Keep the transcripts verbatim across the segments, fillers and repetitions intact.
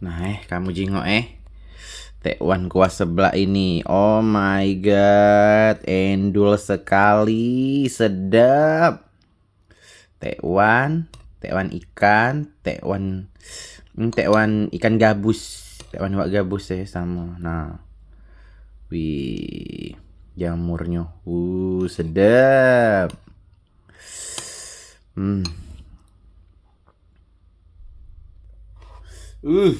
Nah, eh, kamu jingok, eh. Tekwan kuah seblak ini. Oh my God, endul sekali, sedap. Tekwan, tekwan ikan, tekwan, hmm, tekwan ikan gabus. Tekwan iwak gabus, eh, samo. Nah. Wih, jamurnyo. Uh, sedap. Hmm. Uh,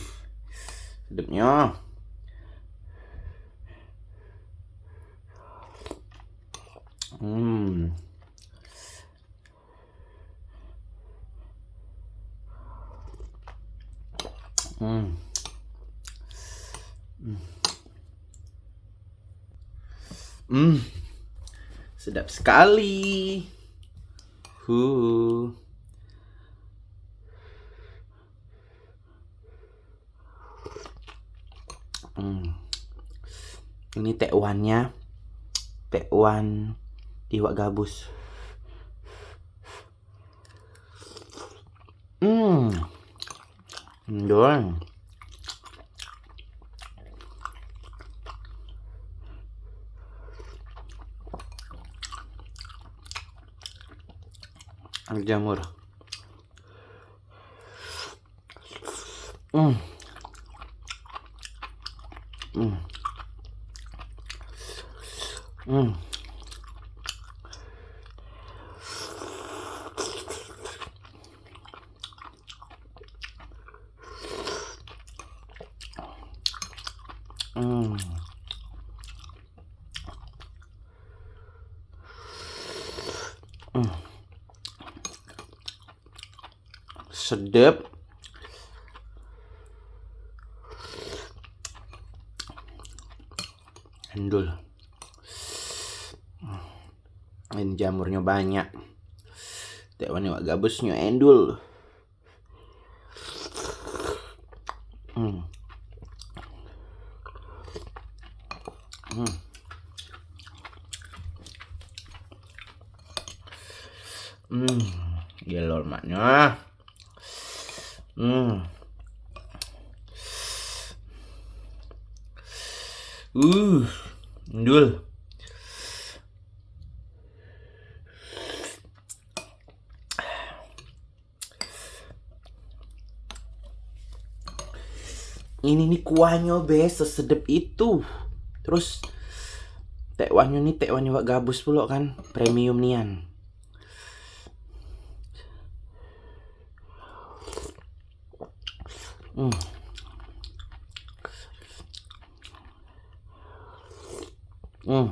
sedapnyo. Hmm. Hmm. Hmm. Hmm. Sedap sekali. Huh. Hmm. Ini tekwannya, tekwan iwak gabus. Hmm. Endul. Jamur. Hmm. Hmm. Hmm. Hmm. Hmm. Sedep. Endul. Ini jamurnyo banyak. Tekwan iwak gabusnyo endul. Hmm. Hmm. Hmm, gelo lemaknyo. Hmm. Uh, endul. Ini nih kuahnyo be sesedep itu. Terus tekwanyo nih, tekwan iwak gabus pulo kan, premium nian. Hmm. Hmm.